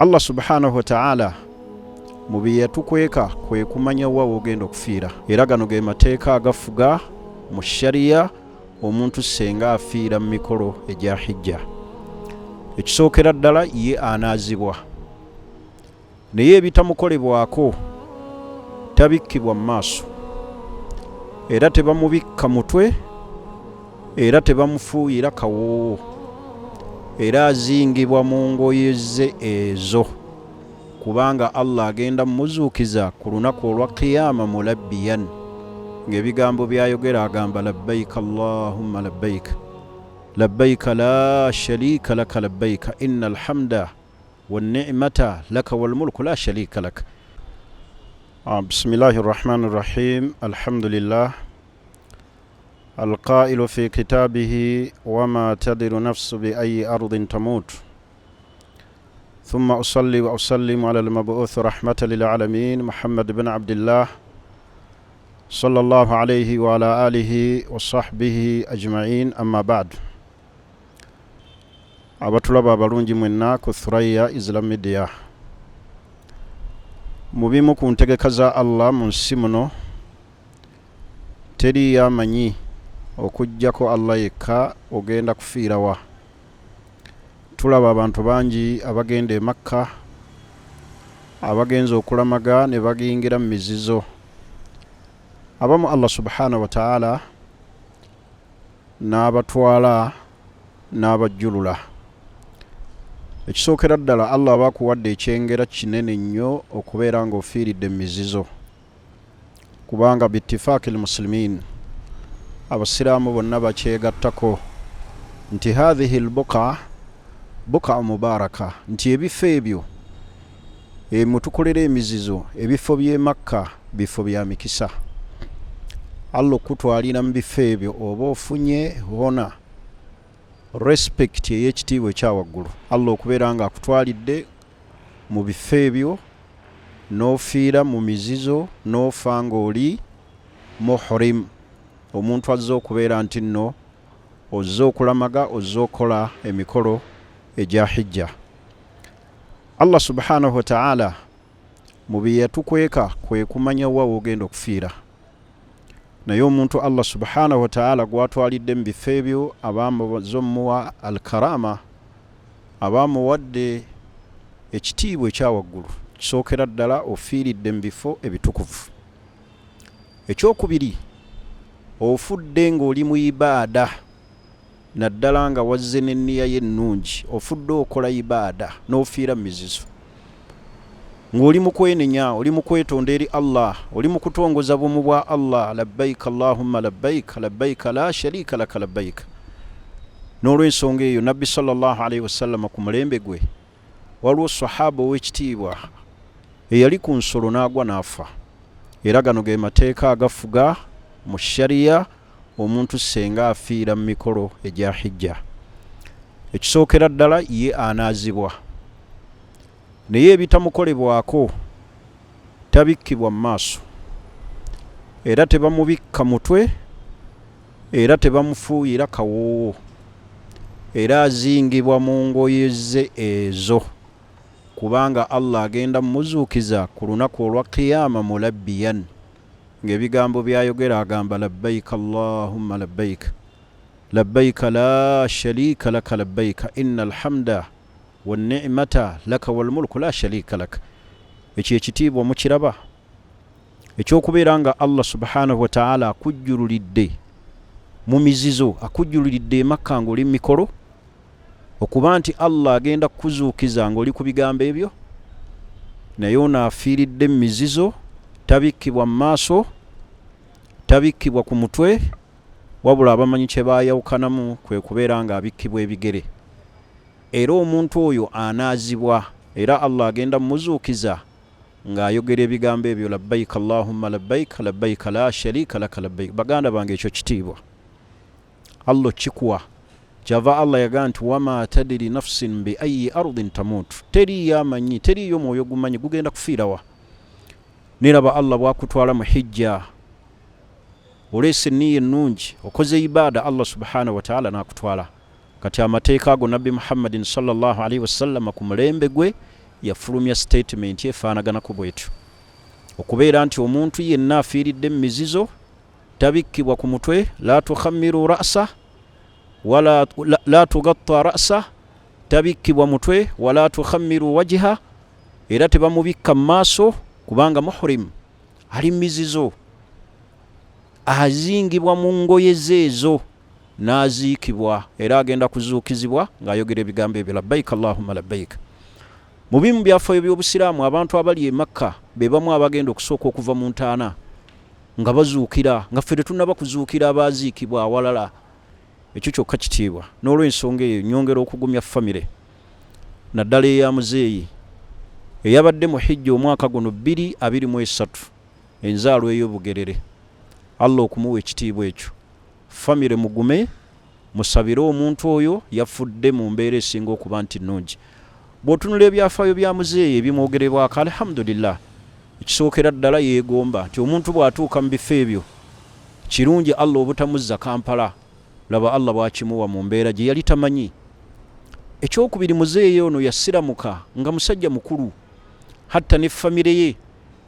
Allah subhanahu wataala mu bye yatukweka kwe kumanya wa w'ogenda okufiira, era gano ge mateeka agafuga mu shariya omuntu senga afiira mu mikolo egya hijja. Ekisookera ddala ye anaazibwa, naye ebitamukolebwako tabikkibwa mu maaso, era tebamubikka mutwe, era tebamufuuyira kawoowo, era azingibwa mu ngoye ze ezo, kubanga Allah agenda mmuzuukiza ku lunaku olwa Kiyama mulabbiyan, ng'ebigambo by'ayogera agamba labbaika Allahumma labbaika labbaika la sharika laka labbaika inna alhamda wanni'mata laka walmulku la sharika laka. Bismillahi rrahmani rrahim. Alhamdulillah alqailu fi kitabihi wama tadiru nafsu biayi ardin tamut thumma usalli wa usallimu ala almabuthi rahmatan lilalamin Muhammad bin Abdillah sallallahu alayhi wa ala alihi wa sahbihi ajmain, amma ba'd. Abatulaba abalungi mwenna ku Thuraya Islam Media, mu bimu ku ntegeka za Allah mu nsi muno teriiyo amanyi okuggyako Allah yekka ogenda kufiirawa. Tulaba abantu bangi abagenda e Makka, abagenza okulamaga ne bagiyingira mu mizizo. Abamu Allah subhanahu wa ta'ala n'abatwala n'abajjulula. Ekisookera ddala, Allah aba akuwadde ekyengera kinene nnyo okubeera ng'ofiiridde mu mizizo, kubanga bittifaaki lmusilimin, abasiraamu bonna bakyegattako nti hathihi lbuka buka mubaraka, nti ebifo ebyo mwe tukolera emizizo, ebifo by'e Makka, bifo bya mikisa. Allah okutwalira mu bifo ebyo oba ofunye hona respect ey'ekitiibwa ekyawaggulu. Allah okubeera nga akutwalidde mu bifo ebyo n'ofiira mu mizizo, n'ofa ng'oli muhrim, omuntu azze okubeera nti nno ozze okulamaga, ozze okola emikolo egya hijja. Allah subhanahu wataala mu bye yatukweka kwe kumanya wa w'ogenda okufiira, naye omuntu Allah subhanahu wataala gw'atwalidde mu bifo ebyo aba omuwa alkarama, aba amuwadde ekitiibwa ekyawaggulu. Kisookera ddala, ofiiridde mu bifo ebitukuvu. Ekyokubiri, ofudde ng'oli mu ibaada, naddala nga wazze n'enniya ye ennungi. Ofudde okola ibaada n'ofiira mu mizizo ng'oli mu kwenenya, oli mu kwetonda eri Allah, oli mu kutongoza bumu bwa Allah, labbaika allahumma labbaika labbaika la sharika laka labbaika. N'olw'ensonga eyo, Nabbi sallallahu alaihi wasallama ku mulembe gwe waliwo sahaba ow'ekitiibwa eyali ku nsolo n'agwa n'afa. Era gano ge mateeka agafuga mu shariya omuntu senga afiira mu mikolo egya hijja. Ekisookera ddala, ye anaazibwa, naye ebitamukolebwako tabikkibwa mu maaso, era tebamubikka mutwe, era tebamufuuyira kawoowo, era azingibwa mu ngoye ze ezo, kubanga Allah agenda mmuzuukiza ku lunaku olwa Kiyama mulabbiyan, ng'ebigambo by'ayogera agamba labbaika allahumma labbaika labbaika la sharika laka labbaika inna alhamda wanni'mata laka walmulku la sharika laka. Ekyo ekitiibwa mukiraba, ekyokubeera nga Allah subhanahu wataala akujjululidde mu mizizo, akujjululidde emakka ng'oli mu mikolo, okuba nti Allah agenda kukuzuukiza ng'oli ku bigambo ebyo. Naye ono afiiridde mu mizizo tabikkibwa mu maaso, tabikkibwa ku mutwe, wabula abamanyi kye baayawukanamu kwe kubeera nga abikkibwa ebigere. Era omuntu oyo anaazibwa, era Allah agenda mmuzuukiza ng'ayogera ebigambo ebyo labbaika allahumma labbaika labbaika la sharika laka labbaika. Baganda bange, ekyo kitiibwa Allah okikuwa. Kyava Allah yagamba nti wama tadiri nafsin bi ayi ardin tamutu, teriiyo amanyi, teriiyo mwoyo gumanyi gugenda kufiirawa. Neraba Allah bwakutwala mu hijja, oleese enniya ennungi, okoze ibaada, Allah subhanahu wataala n'akutwala. Kati amateeka ago Nabbi Muhammadin sallallahu alaihi wasallama ku mulembe gwe Yafulumya sitatimenti efaanaganako bwetyo okubeera nti omuntu yenna afiiridde mu mizizo tabikkibwa ku mutwe, la tukhamiru rasa wala la tugatta rasa, tabikkibwa mutwe, wala tukhamiru wajiha, era tebamubikka mu maaso kubanga muhrim ali mizizo, azingibwa mu ngoye ze ezo n'aziikibwa, era agenda kuzuukizibwa ng'ayogera ebigambo ebyo, labbaik allahumma labbaik. Mu bimu byafaayo by'Obusiraamu, abantu abali e Makka be bamu abagenda okusooka okuva mu ntaana nga bazuukira, nga ffe tetunnaba kuzuukira abaaziikibwa awalala. Ekyo kyokka kitiibwa. N'olwensonga eyo nyongera okugumya famire naddala eya muzeeyi eyabadde mu hijja omwaka guno 2023, enzaalwa ey'Obugerere, Allah okumuwa ekitiibwa ekyo. Famire mugume, musabire omuntu oyo, yafudde mu mbeera esinga okuba nti nnungi. Bw'otunula ebyafaayo bya muzeeyi ebimwogerebwako, alhamdulillah, ekisookera ddala yeegomba nti omuntu bw'atuuka mu bifo ebyo kirungi Allah obutamuzza Kampala. Laba Allah bw'akimuwa mu mbeera gye yali tamanyi. Ekyokubiri, muzeeyi ono yasiramuka nga musajja mukulu, hatta ne famire ye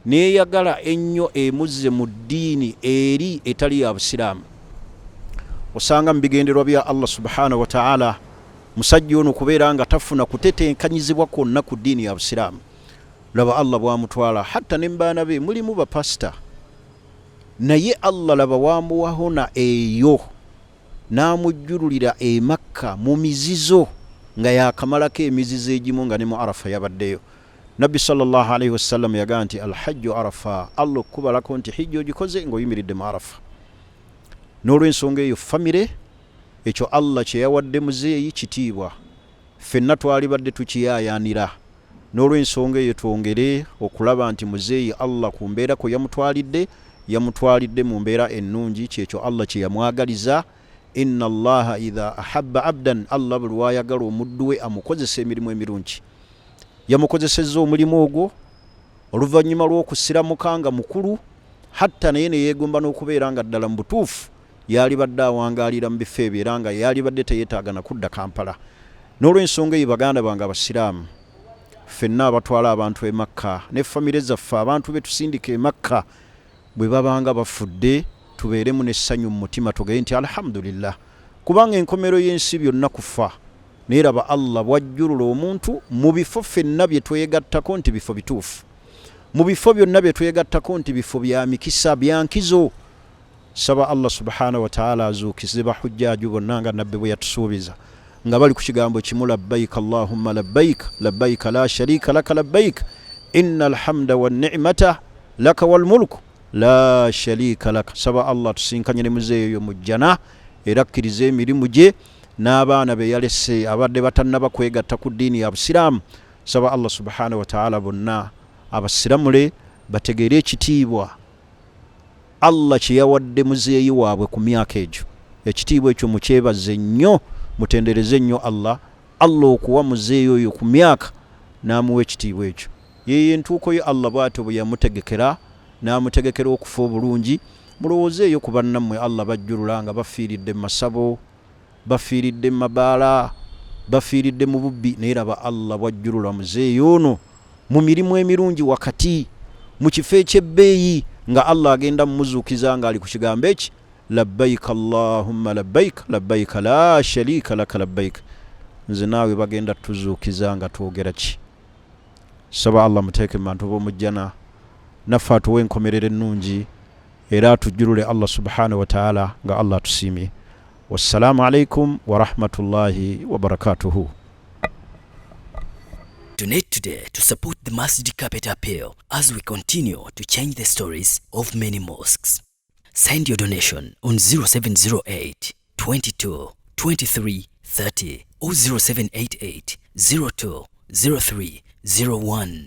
neeyagala ennyo emuzze mu ddiini eri etali ya Busiraamu. Osanga mu bigenderwa bya Allah subhanahu wa ta'ala musajja ono kubeera nga tafuna kutetenkanyizibwa kwonna ku ddiini ya Busiraamu. Laba Allah bw'amutwala, hatta ne mu baana be mulimu bapasita, naye Allah laba wamuwahona eyo n'amujjululira e Makka mu mizizo nga yakamalako emizizo egimu, nga ne mu Arafa yabaddeyo. Nabbi sallallahu alaihi wasallam yagamba nti alhajju Arafa, Allah okukubalako nti hijja ogikoze ng'oyimiridde mu Arafa. N'olwensonga eyo famire, ekyo Allah kye yawadde muzeeyi kitiibwa, ffenna twalibadde tukiyaayaanira. N'olwensonga eyo twongere okulaba nti muzeeyi Allah ku mbeera kwe yamutwalidde, yamutwalidde mu mbeera ennungi, kyekyo Allah kye yamwagaliza. Inna allaha idha ahabba abdan, Allah buli lwayagala omuddu we amukozesa emirimu emirungi. Yamukozesezza omulimu ogwo oluvannyuma lw'okusiramuka nga mukulu, hatta naye ne yeegomba n'okubeera nga ddala mu butuufu yalibadde awangaalira mu bifo ebyo, era nga yalibadde teyeetaaga na kudda Kampala. N'olwensonga eyo, baganda bange Abasiraamu, ffenna abatwala abantu e Makka ne famire zaffe, abantu be tusindika e Makka bwe babanga bafudde, tubeeremu n'essanyu mu mutima, tugende nti alhamdulillah, kubanga enkomero y'ensi byonna kufa. Naye laba Allah bw'ajjulula omuntu mu bifo ffenna bye twegattako nti bifo bituufu, mu bifo byonna bye twegattako nti bifo bya mikisa, bya nkizo. Saba Allah subhanahu wataala azuukize bahujjaaju bonna nga Nabbi bwe yatusuubiza, nga bali ku kigambo kimu, labbaik allahumma labbaik, labbaika la sharika laka labbaik, inna alhamda wannicmata laka walmulku la sharika laka. Saba Allah tusinkanye ne muzeeyo oyo mu jjana, era akkirize emirimu gye n'abaana be yalese abadde batannaba kwegatta ku ddiini ya Busiraamu. Saba Allah subhanahu wataala bonna abasiramule, bategeere ekitiibwa Allah kye yawadde muzeeyi waabwe ku myaka egyo. Ekitiibwa ekyo mukyebaze nnyo, mutendereze nnyo Allah, Allah okuwa muzeeyi oyo ku myaka n'amuwa ekitiibwa ekyo. Yeyo entuuko ye, Allah bw'atyo bwe yamutegekera, n'amutegekera okufa obulungi. Mulowoozeeyo ku bannammwe Allah bajjulula nga bafiiridde mu masabo, bafiiridde mu mabaala, bafiiridde mu bubbi, naye laba Allah bwajjulula muzeeyi ono mu mirimu emirungi wakati mu kifo eky'ebbeeyi, nga Allah agenda mumuzuukiza ng'ali ku kigambo eki, labbaik allahumma labbaik, labbaika la sharika laka labbaik. Nze naawe bagenda tuzuukiza nga twogera ki? Saba Allah muteeke mu bantu b'omujjana, naffe atuwe enkomerero ennungi, era atujjulule Allah subhanahu wataala nga Allah atusiimye. Wassalaamu alaikum warahmatullahi wabarakatuhu. Donate today to support the Masjid Carpet Appeal as we continue to change the stories of many mosques. Send your donation on 0708 22 23 30 or 0788 02 03 01.